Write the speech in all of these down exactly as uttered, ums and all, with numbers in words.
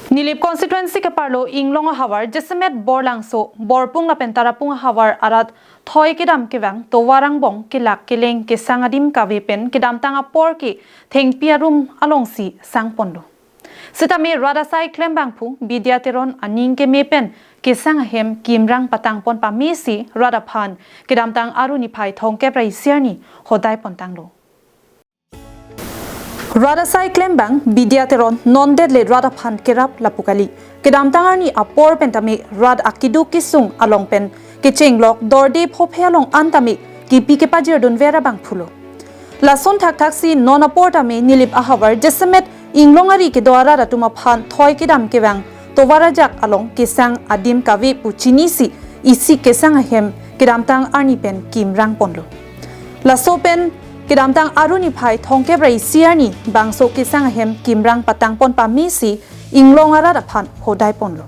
Nilip constituency keparlo Inglong ahavar jasemet Borlangso, Borpung lapen Tarapung ahavar arat thoi kedam kevang tovar angbong kelak keleng kesang adim kave pen kedamtang apor ke thengpi arum alongsi sangponlo. Sitame rat asai klembangphu Bidya Teron aning keme pen kesang ahem kimrang patangpon pamesi rat aphan kedamtang Aru niphai thomkep ra isi arni hodai pontanglo. Rat asai klembang Bidya Teron non det le rat aphan kerap lapu kali. Kedamtang arni apor pen tame rat akeduk kesung along pen kechenglok dorde phophe along an tame kepi kepajirdunver abangphulo. Lason thakthaksi non apor tame Nilip ahavar jasemet Inglong ari kedo arat atum aphan thoi kedam kevang tovar ajak along kesang adim kave pu chinisi isi kesang ahem kedamtang arni pen kimrang ponlo. Laso pen kedamtang Aru niphai thomkep ra isi arni bangso kesang ahem kimrang patangpon pamesi Inglong arat aphan hodai ponlo.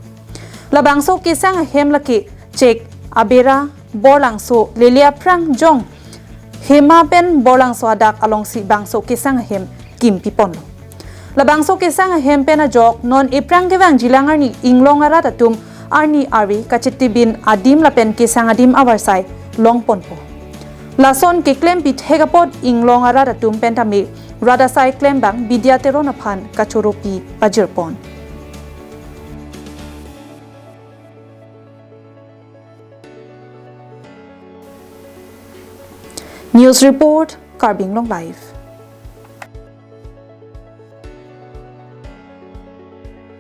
Labangso kesang ahem lake Chek, Abera, Borlangso, Lele aphrang jong Hema pen Borlangso adak alongsi bangso kesang ahem kimpi ponlo. Labangso kesang ahem pen ajok non ephrang kevang jilang arni Inglong arat atum arni arve kachetibin adim lapen kesang adim avarsai long ponpo. Lason keklem pithek apot Inglong arat atum pen tame rat asai klembang Bidya Teron aphan kachoropi pajirpon. News report, Karbi Anglong Live.